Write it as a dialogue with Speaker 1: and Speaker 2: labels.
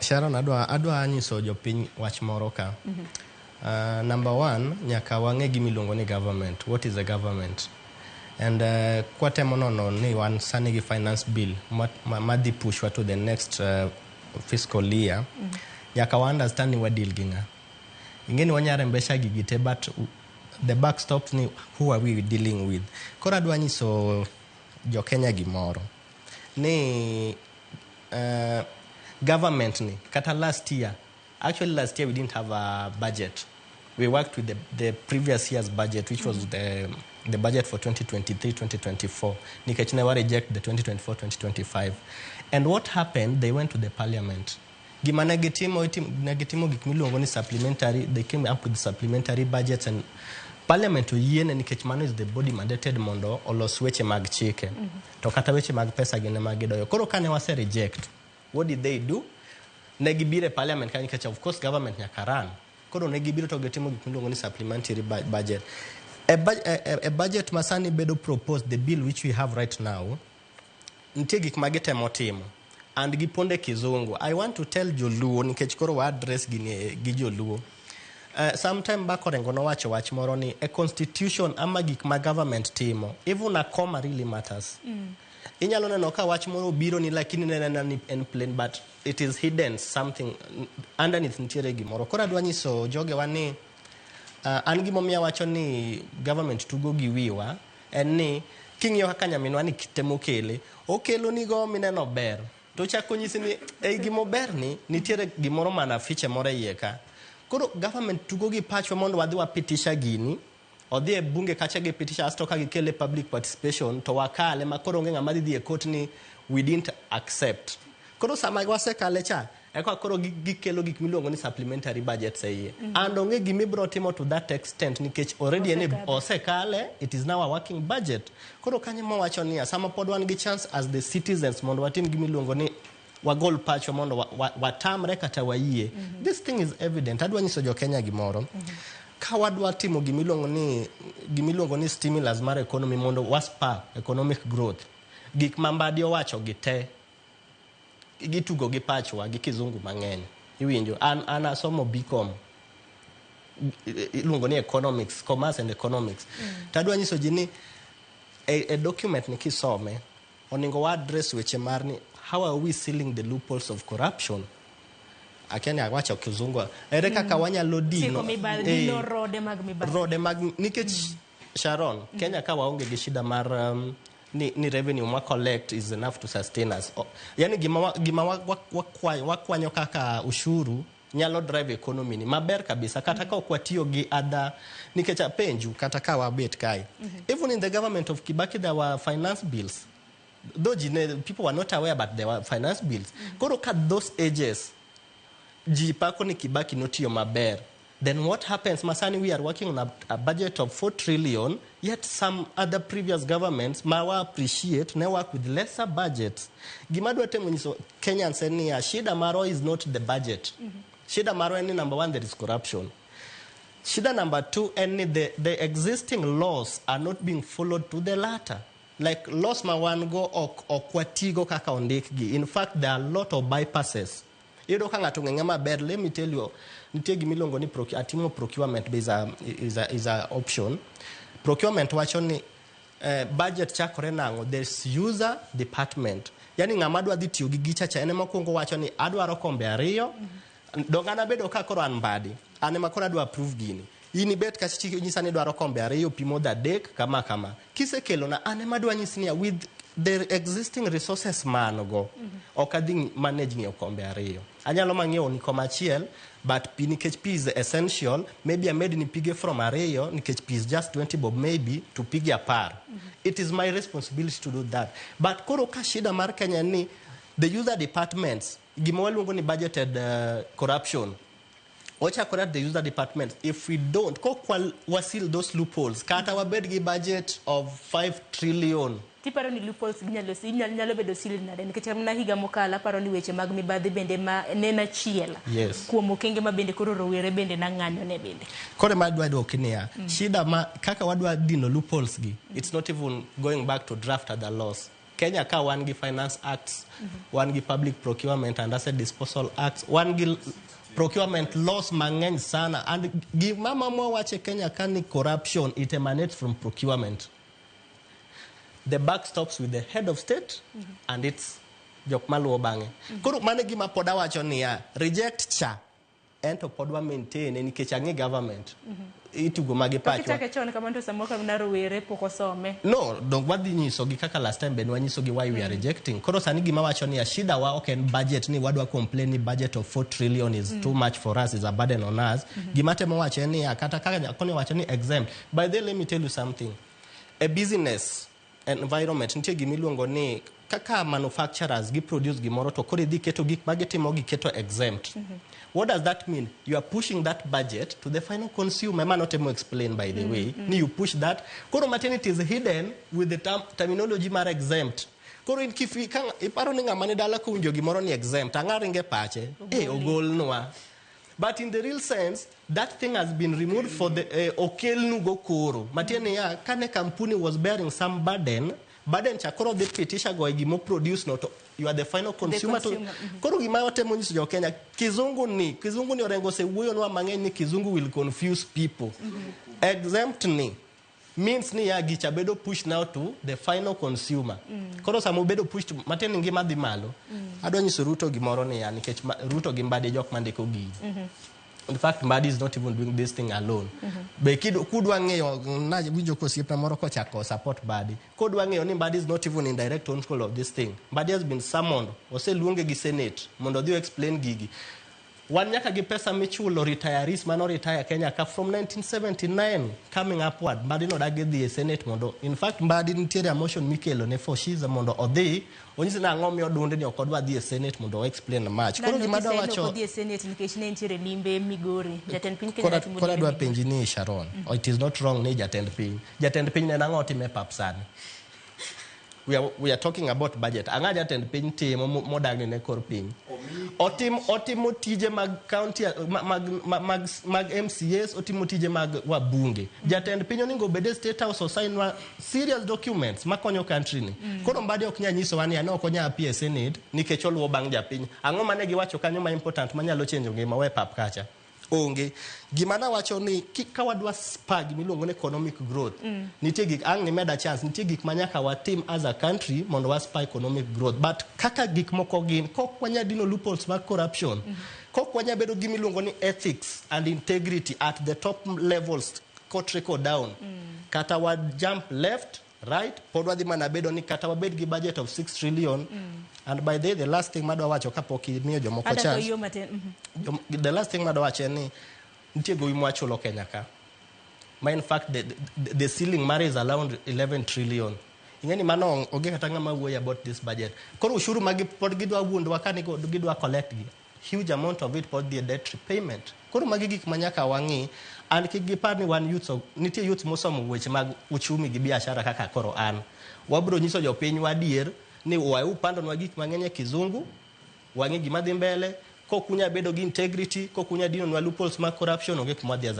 Speaker 1: Sharon, adwa nyiso jopiny wach moro ka. Number one, nyaka wang'e gima iluongo ni government. What is a government? And kwatemo nono ni wan sani gi finance bill ma dhi pushwa to the next fiscal year, nyaka wa understand ni wa deal gi ng'a. Ing'e ni wanya rembesha gigi te, but the buck stops ni who are we dealing with? Koro adwa nyiso jo Kenya gimoro ni government ni kata last year, actually last year we didn't have a budget. We worked with the previous year's budget, which was the budget for 2023-2024, nikech ne wa reject the 2024-2025. And what happened, they went to the parliament. Gima ne gitimo, ne gitimo gik miluongo ni supplementary. They came up with supplementary budgets and parliament oyiene, nikech mano is the body mandated mondo olos weche mag chike. To kata weche mag pesa gin ema gidoyo. Koro kane wase reject, what did they do? Ne gibiro e parliament ka, nikech of course government nyaka run. Koro ne gibiro to gitimo gik miluongo ni supplementary budget. E budget ma sani bedo proposed, the bill which we have right now, nitie gik ma gitemo timo and giponde kizungu. I want to tell joluo, nikech koro wa address gini gi joluo. Sometime back Orengo nowacho wach moro ni e constitution ama gik ma government timo, even a comma really matters. Inyalo neno ka wach moro obiro ni, lakini nenena ni en plain, but it is hidden something underneath, nitiere gimoro. Koro adwa nyiso jogewa ni an gimomiyo awacho ni government tugo gi wiwa en ni king'iyo kaka nyaminwa ni temo kele, okelo nigo mineno ber, to chako nyisi ni ei gimober ni nitiere gimoro mana fiche moro e iye ka. Koro government tugo gi pachwa mondo wadhi wapitisha gini, odhi e bunge kacha gipitisha, asto ka gikele public participation to wakale, ma koro onge ng'ama dhi dhi e court ni we didn't accept. Koro sama wasekale cha, eka koro gikelo gik miluongo ni supplementary budgets e iye, and onge gima ibiro timo to that extent, nikech already en
Speaker 2: Osekadho.
Speaker 1: Osekale, it is now a working budget. Koro kanyo mawacho niya, sama pod wan gi chance as the citizens mondo watim gima iluongo ni wagol pachwa mondo watamre kata wayie. This thing is evident. Adwa nyiso jo Kenya gimoro. Ka wadwa timo gimiluongo ni stimulus mar economy mondo waspa economic growth, gik ma Mbadi owacho gi te gitugo gi pachwa gi kizungu mang'eny. Iwinjo, an asomo BCom, iluongo ni economics, commerce and economics. Tadwa nyiso ji ni e document ni kisome, onego wa address weche mar ni how are we sealing the loopholes of corruption. Akia ni awacho kizungu ere kaka wanyalo dino
Speaker 2: Tieko mibadhi, dino rode mag mibadhi.
Speaker 1: Rode mag, nikech Sharon, Kenya ka waonge gi shida mar ni revenue ma collect is enough to sustain us. Yani gima wakwanyo kaka ushuru nyalo drive economy ni maber kabisa, kata ka ok watiyo gi other. Nikech apenju, kata ka wabet kae, even in the government of Kibaki there were finance bills, though people were not aware, but there were finance bills. Koro ka those ages ji pako ni Kibaki notiyo maber, then what happens masani we are working on a budget of 4 trillion, yet some other previous governments ma wa appreciate ne work with lesser budgets? Gima dwa temo nyiso Kenyans en niya, shida marwa is not the budget. Shida marwa en ni number one, there is corruption. Shida number two en ni the existing laws are not being followed to the letter. Like laws ma wan go ok watigo kaka ondikgi. In fact, there are a lot of bypasses. Iyudo ka ng'ato ng'eng'e maber. Let me tell you, nitie gimiluongo ni atimo procurement be is a option. Procurement wacho ni budget chakore nang'o? There's user department, yani ng'ama dwa dhi tiyo gi gicha cha en ema okuongo wacho ni adwaro kombe ariyo. Dong an abedo ka koro an Mbadi, an ema koro adwa approve gini, in ibet kacha nyisa ni idwaro kombe ariyo, pi modho adek, kama kama. Kisekelona, an ema adwa nyisi niya, with the existing resources man go, ok adhi manage ng'iewo kombe ariyo, anyalo mang'iewo ni kom achiel, but pi, nikech pi is essential, maybe amed ni pige from ariyo, nikech pi is just 20 bob, maybe to pige 10. It is my responsibility to do that. But koro ka shida mar Kenya ni the user departments, gima waluongo ni budgeted corruption ochakore at the user department. If we don't kok wasil those loopholes, kata wabed gi budget of 5 trillion.
Speaker 2: Tiparo ni loopholes ginyalo nyalo bedo sealed nade? Nikech mana higa mokalo aparo ni weche mag mibadhi bende ma ne en achiel kuom okenge ma bende koro rowere bende nang'anyo ne bende.
Speaker 1: Koro ema adwa duoki niya, shida ma kaka wadwa dino loopholes gi, it's not even going back to draft other laws. Kenya ka wan gi Finance Acts, wan gi Public Procurement and Asset Disposal Acts, wan gi procurement laws mang'eny sana. And gima mama wacho e Kenya ka ni corruption, it emanates from procurement. The buck stops with the head of state and its jok maluwo bang'e. Koro mano e gima pod awacho niya, reject cha ento pod wa maintain nikech ang'e government itugo magi
Speaker 2: To
Speaker 1: pachwa.
Speaker 2: Kichake chon kamano to samoro ka rowere pok osome.
Speaker 1: No, dong wadhi nyisogi kaka last time be wanyisogi why we are rejecting. Koro sani gima wacho niya, shida wa ok en budget ni wadwa complain ni budget of 4 trillion is too much for us, is a burden on us. Gima temo wacho en niya, kata kaka Nyakoni wacho ni exempt. By the way, let me tell you something. A business environment nitie gimiluongo ni kaka manufacturers gi produce gimoro to koro idhi keto gik ma gitimo giketo exempt. What does that mean? You are pushing that budget to the final consumer. Ema notemo explain, by the way. Ni you push that. Koro matin it is hidden with the terminology mar exempt. Koro in kifi ka iparo ni ng'ama ni dala kowinjo gimoro ni exempt, ang'a ringe pache? Eh, ogolnwa. But in the real sense, that thing has been removed for the okelnu go koro. Matiende niya, kane kampuni was bearing some burden, burden cha koro dhi pitisha go e gimo produce no to you are the final consumer.
Speaker 2: Consumer,
Speaker 1: To, koro gima watemo nyiso jo Kenya, kizungu ni Orengo osewuoyonwa mang'eny ni kizungu will confuse people. Exempt ni means ni ya gicha bedo push now to the final consumer. Koro sama obedo push to matiende ni ngima dhi malo. Adwa nyiso Ruto gimoro niya, nikech Ruto gi Mbadi jok mandiko gigi. In fact, Mbadi is not even doing this thing alone. Be kudwa ng'eyo, nawinjo kosiepna moro kochako support Mbadi. Kodwa ng'eyo ni Mbadi is not even in direct control of this thing. Mbadi has been summoned, oseluonge gi Senate mondo odhi explain gigi. Wan nyaka gi pesa michulo retirees mano retire Kenya ka from 1979 coming upward. Mbadi nodagi dhi e Senate mondo, in fact, Mbadi nitiere a motion mikelo ne for Shiza mondo odhi onyisi ni ang'o miyo dundi ni ok odwa dhi e Senate mondo o explain much. Koro gima adwa wacho
Speaker 2: odhi e Senate nikech ne nitiere limbe Migori. Jatend piny Kenya timo
Speaker 1: koro
Speaker 2: limbe
Speaker 1: adwa
Speaker 2: Migori.
Speaker 1: Penji ni Sharon, it is not wrong ni jatend piny. Jatend piny ne nang'o otime pap sani? We are talking about budget. Ang'a jatend piny timo modagni ne kor piny? Otimo tije mag county mag MCAs, otimo tije mag wabunge. Jatend piny onego obed e State House osign serious documents makonyo country ni. Koro Mbadi ok nyal nyisowa ni ano ok onyal appear e Senate nikech oluwo bang' japiny. Ang'o mane giwacho kanyo ma important manyalo change ngima we pap kacha? Onge. Gima nawacho ni ka wadwa spur gimiluongo ni economic growth, nitie gik ang' nimeda chance, nitie gik ma nyaka watim as a country mondo wa spur economic growth. But kaka gik moko gin, kok wanya dino loopholes mag corruption, kok wanya bedo gimiluongo ni ethics and integrity at the top levels ko trickle down. Kata wa jump left, right, pod wadhi mana bedo ni kata wabed gi budget of 6 trillion. And by the way, the last thing madwa wacho kapok imiyo jomoko
Speaker 2: Ada to
Speaker 1: chance.
Speaker 2: yo matin.
Speaker 1: The last thing madwa wacho en ni nitie gowi mwachulo Kenya ka. Ma in fact the ceiling mare is around 11 trillion. Ing'eni mano onge kata ng'ama wuoyo about this budget. Koro ushuru magi pod gidwa wuondowa ka ni gidwa collect gi. Huge amount of it pod dhi e debt repayment. Koro magi gik ma nyaka wang'i and kik gipar ni wan youths nitie youths mosomo weche mag uchumi gi biashara kaka koro an. Wabiro nyiso jopiny wadier ni wae upandonwa gik mang'eny e kizungu, wang'i gima dhi mbele, kok unya bedo gi integrity, kok unya dinonwa loopholes mag corruption, onge kuma wadhi as a